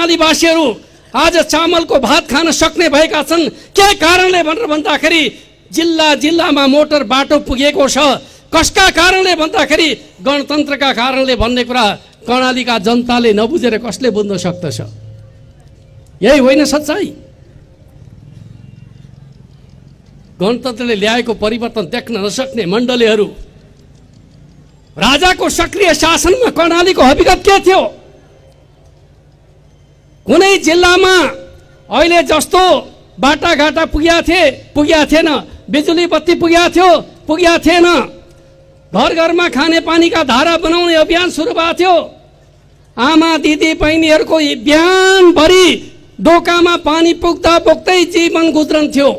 कर्णालीवासीहरू आज चामलको भात खान सक्ने भएका छन्। के कारणले भनेर भन्दाखेरि जिल्ला जिल्लामा मोटर बाटो पुगेको छ। कसका कारणले भन्दाखेरि गणतन्त्रका कारणले भन्ने कुरा कर्णालीका जनताले नबुझेर कसले बुझ्न सक्दछ? यही होइन सच्चाइ? गणतन्त्रले ल्याएको परिवर्तन देख्न नसक्ने मण्डलीहरू, राजाको सक्रिय शासनमा कर्णालीको हकीकत के थियो? कुनै जिल्लामा अहिले जस्तो बाटाघाटा पुगेका थिएन, बिजुली बत्ती पुगेको थियो, पुगेको थिएन, घर घरमा खाने पानीका धारा बनाउने अभियान सुरु भएको थियो। आमा दिदी बहिनीहरूको बिहानभरि डोकामा पानी पुग्दा पुग्दै जीवन गुज्रन्थ्यो।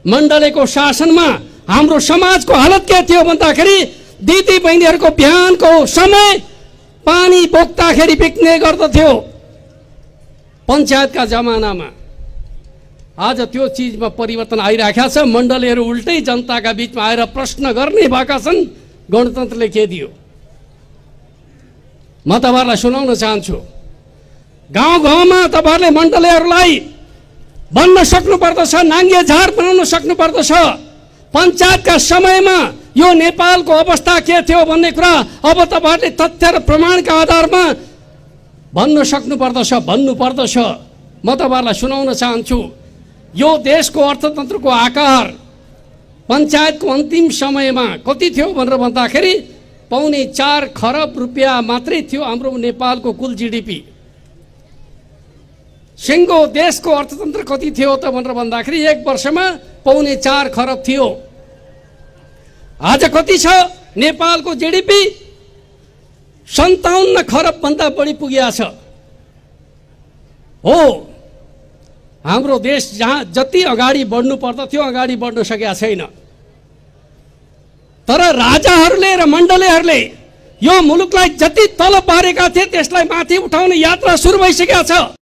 मण्डलीको शासनमा हाम्रो समाजको हालत के थियो भन्दाखेरि दिदी बहिनीहरूको बिहानको समय पानी बोक्दाखेरि बिक्ने गर्दथ्यो पञ्चायतका जमानामा। आज त्यो चिजमा परिवर्तन आइरहेको छ। मण्डलीहरू उल्टै जनताका बीचमा आएर प्रश्न गर्ने भएका छन्, गणतन्त्रले के दियो? म तपाईहरुलाई सुनाउन चाहन्छु। गाउँ गाउँमा तपाईहरुले मण्डलीहरूलाई बन्न सक्नुपर्दछ, नाङ्गे झार बनाउन सक्नुपर्दछ। पञ्चायतका समयमा यो नेपालको अवस्था के थियो भन्ने कुरा अब तपाईहरुले तथ्य र प्रमाणका आधारमा भन्न सक्नुपर्दछ, भन्नुपर्दछ। म तपाईहरुलाई सुनाउन चाहन्छु। यो देशको अर्थतन्त्रको आकार पञ्चायतको अन्तिम समयमा कति थियो भनेर भन्दाखेरि 4.25 खरब रुपियाँ मात्रै थियो हाम्रो नेपालको कुल जीडीपी। सिङ्गो देशको अर्थतन्त्र कति थियो त भनेर भन्दाखेरि 1 वर्षमा 4.25 खरब थियो। आज कति छ नेपालको जीडीपी? 57 खरब भन्दा बढी पुगेको छ। हो, हाम्रो देश जहाँ जति अगाडि बढ्नु पर्दथ्यो अगाडि बढ्न सकेका छैन। तर राजाहरूले र मण्डलीहरूले यो मुलुकलाई जति तल पारेका थिए त्यसलाई माथि उठाउने यात्रा सुरु भइसकेको छ।